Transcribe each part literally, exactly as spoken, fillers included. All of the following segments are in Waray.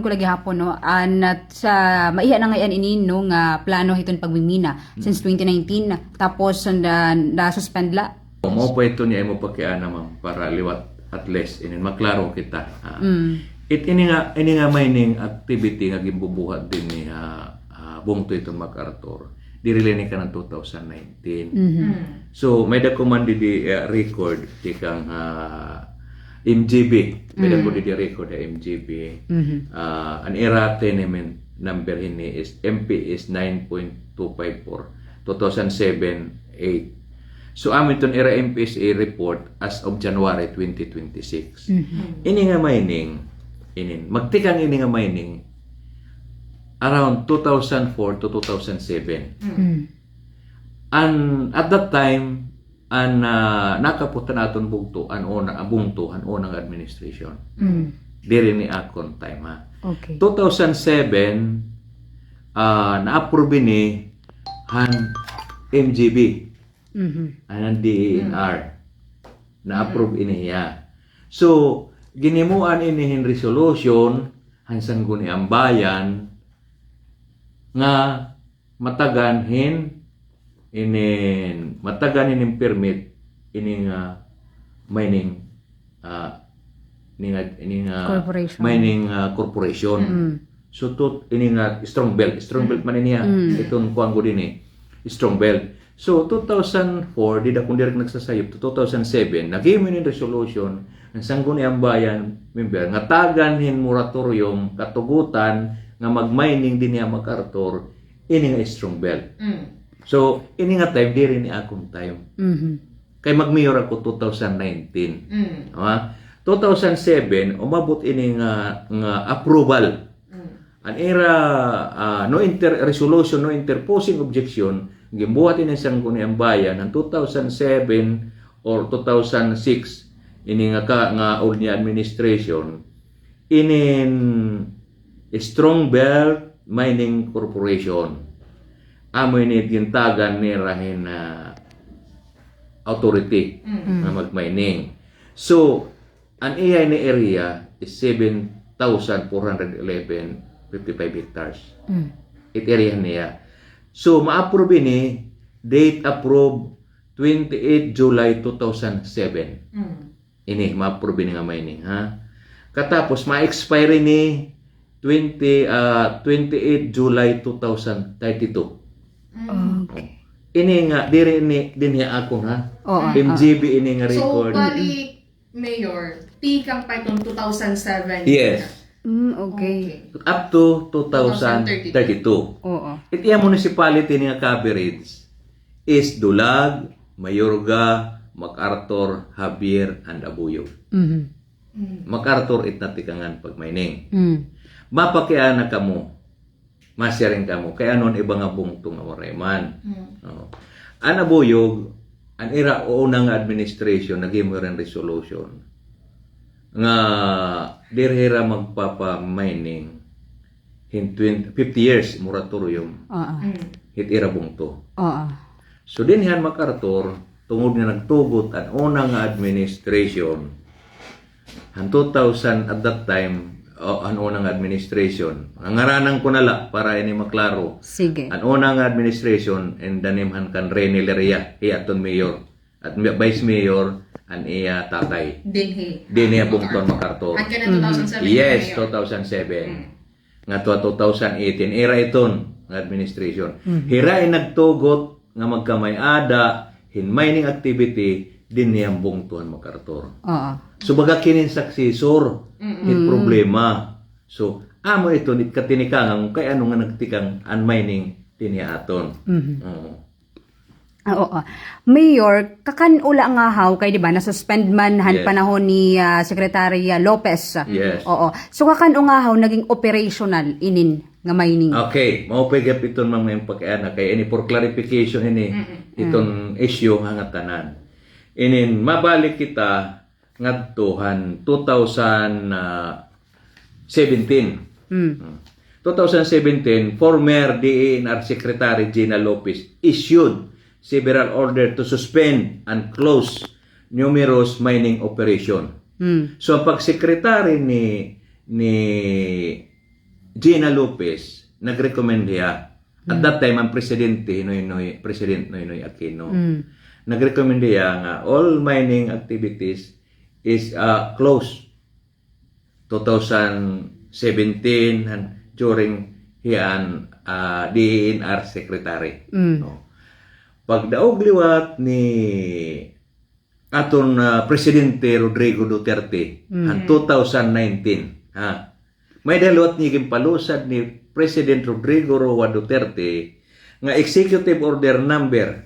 ko la gihapon, no, an, ah, sa maiha na ngay-an ini, no, nga plano hiton pagmimina since twenty nineteen, tapos na, na-suspend la. Mao pa ito niya imo pakiana, ma'am, para liwat at least inin maklaro kita. Ah, it ini nga, ini nga mining activity nga ginbubuhat dinhi ha, ah, bungto hiton MacArthur, diri la ini kanan two thousand nineteen. So may dako man didi, ah, record tikang, ah, M G B. May dako didi record ha M G B. Ah, an ira tenement number hini is M P S nine point two five four, two thousand seven eight. So amo iton ira M P S A report as of January twenty twenty-six. Ini nga mining, inin, magtikang ini nga mining around two thousand four to two thousand seven. And at that time, an, ah, nakaputol han aton bungto, an una, an bungto, an una nga administration. Diri ini akon time, ha. Okay. Two thousand seven, ah, na-approve ini han M G B, han D E N R. Na-approve ini hiya. So, ginhimuan ini hin resolution han Sangguniang Bayan nga matagan hin, inin, matagan hinin permit ini nga mining, ah, ini nga, ini nga mining, ah, corporation. So, tut-, ini nga Strong Belt, Strong Belt man ini, ah, iton kuan gud ini, Strong Belt. So, two thousand four, dida kon diri ak nagsasayop, to two thousand seven, naghimo hin resolution an Sangguniang Bayan member nga tagan hin moratorium, katugotan nga mag-mining dinhi ha MacArthur, ini nga Strong Belt. So, ini nga time, diri ini akon time. Kay mag-mayor ako two thousand nineteen. Ha? Two thousand seven, umabot ini nga, nga approval. An ira, ah, no inter-, resolution, no interposing objection, ginbuhat ini han Sangguniang Bayan han two thousand seven or two thousand six, ini nga ka-, nga old niya administration, inin Strong Belt Mining Corporation. Amo ini gintagan nira hin, ah, authority nga mag-mining. So, an iya ini area is seven thousand four hundred eleven fifty-five hectares. It area niya. So, ma-approve ini, date approve, twenty-eight July two thousand seven. Ini, ma-approve ini nga mining, ha? Katapos, ma-expire ini twenty, ah, twenty-eight July two thousand thirty-two. Ini nga, diri ini, dinhi ha akon, ha? M G B ini nga record. So, bali, Mayor, tikang pa iton two thousand seven. Yes. Okay. Up to two thousand thirty-two. It iya municipality ini nga coverage is Dulag, Mayorga, MacArthur, Javier, and Abuyog. MacArthur it natikangan pag-mining. Mapakiana kamo, ma-sharing kamo, kay ano an iba nga bungto nga waray man. Oo. An Abuyog, an ira una nga administration, naghimo hira hin resolution nga diri hira magpapa-mining hin twenty, fifty years moratorium hit ira bungto. So, dinhi han MacArthur, tungod nga nagtugot an una nga administration, han two thousand at that time, o, an una nga administration, ngaranan ko na la para ini maklaro. Sige. An una nga administration in the name han kan Rene Leria, hiya aton mayor. At mi-, vice mayor, an iya tatay. Dinhi. Dinhi ha bungto han MacArthur. An kanan two thousand seven. Yes, two thousand seven. Ngadto ha two thousand eighteen, ira iton nga administration. Hira in nagtugot nga magkamay-ada hin mining activity dinhi han bungto han MacArthur. Oo. So, baga kini in successor hit problema. So, amo iton it katinikangan kay ano nga nagtikang an mining dinhi ha aton. Oo. Ah, oo. Mayor, kakan-o la ngahaw kay, di ba, na-suspend man han panahon ni, ah, Secretary, ah, Lopez. Yes. Oo. So, kakan-o ngahaw naging operational inin nga mining? Okay, mao pa gihap iton, ma'am, nga imo pakiana kay ini for clarification ini, iton issue nga ngatanan. Inin, mabalik kita ngadto han two thousand seventeen. Hmm. Two thousand seventeen, former D E N R Secretary Gina Lopez issued several order to suspend and close numerous mining operation. Hmm. So, an pag-secretary ni, ni, Gina Lopez, nag-recommend hiya. At that time, ang presidente, Noynoy, President Noynoy Aquino. Nag-recommend hiya nga all mining activities is, ah, closed. Two thousand seventeen, han, during hiya an, ah, D E N R secretary. No? Pagdaog liwat ni aton, ah, Presidente Rodrigo Duterte, han two thousand nineteen, ha. May-ada liwat niya ginpalusad ni President Rodrigo Roa Duterte nga Executive Order number,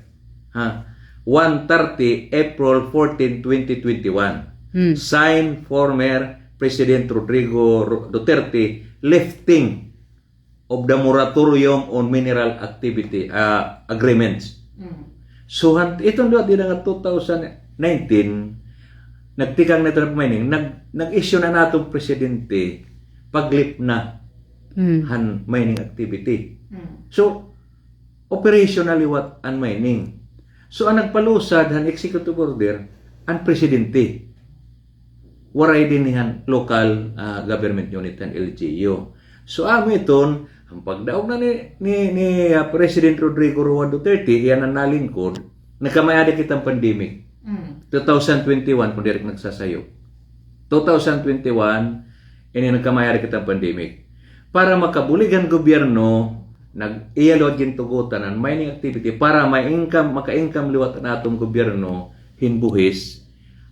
ha, one thirty, April fourteen, twenty twenty-one. Signed former President Rodrigo Ro-, Duterte lifting of the moratorium on mineral activity, ah, agreements. So, han, iton liwat dida nga two thousand nineteen, nagtikang na ito nga mining, nag-, nag-issue na an aton presidente, pag-lift na han mining activity. So, operational liwat an mining. So, an nagpalusad han executive order, an presidente. Waray dinhi han local, ah, government unit han L G U. So, amo iton, an pagdaog na ni, ni, ni, ah, President Rodrigo Roa Duterte, iya na nalingkod, nagkamay-ada kita han pandemic. Two thousand twenty-one, kon diri ak nagsasayo. Two thousand twenty-one, ini nagkamay-ada kita han pandemic. Para makabulig an gobyerno, nag-, iya liwat gintugotan an mining activity para ma-income, maka-income liwat an aton gobyerno hin buhis.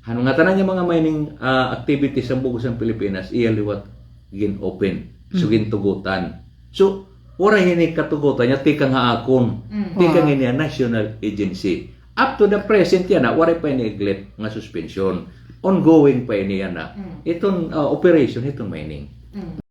Han mga tanan nga mga mining, ah, activities han bug-os han Pilipinas, iya liwat gin-open. So, gintugotan. So, waray hini katugotan niya, tikang ha akon. Tikang ini an national agency. Up to the present yana, waray pa ini ig-lift nga suspension. Ongoing pa ini yana. Iton, ah, operation, iton mining.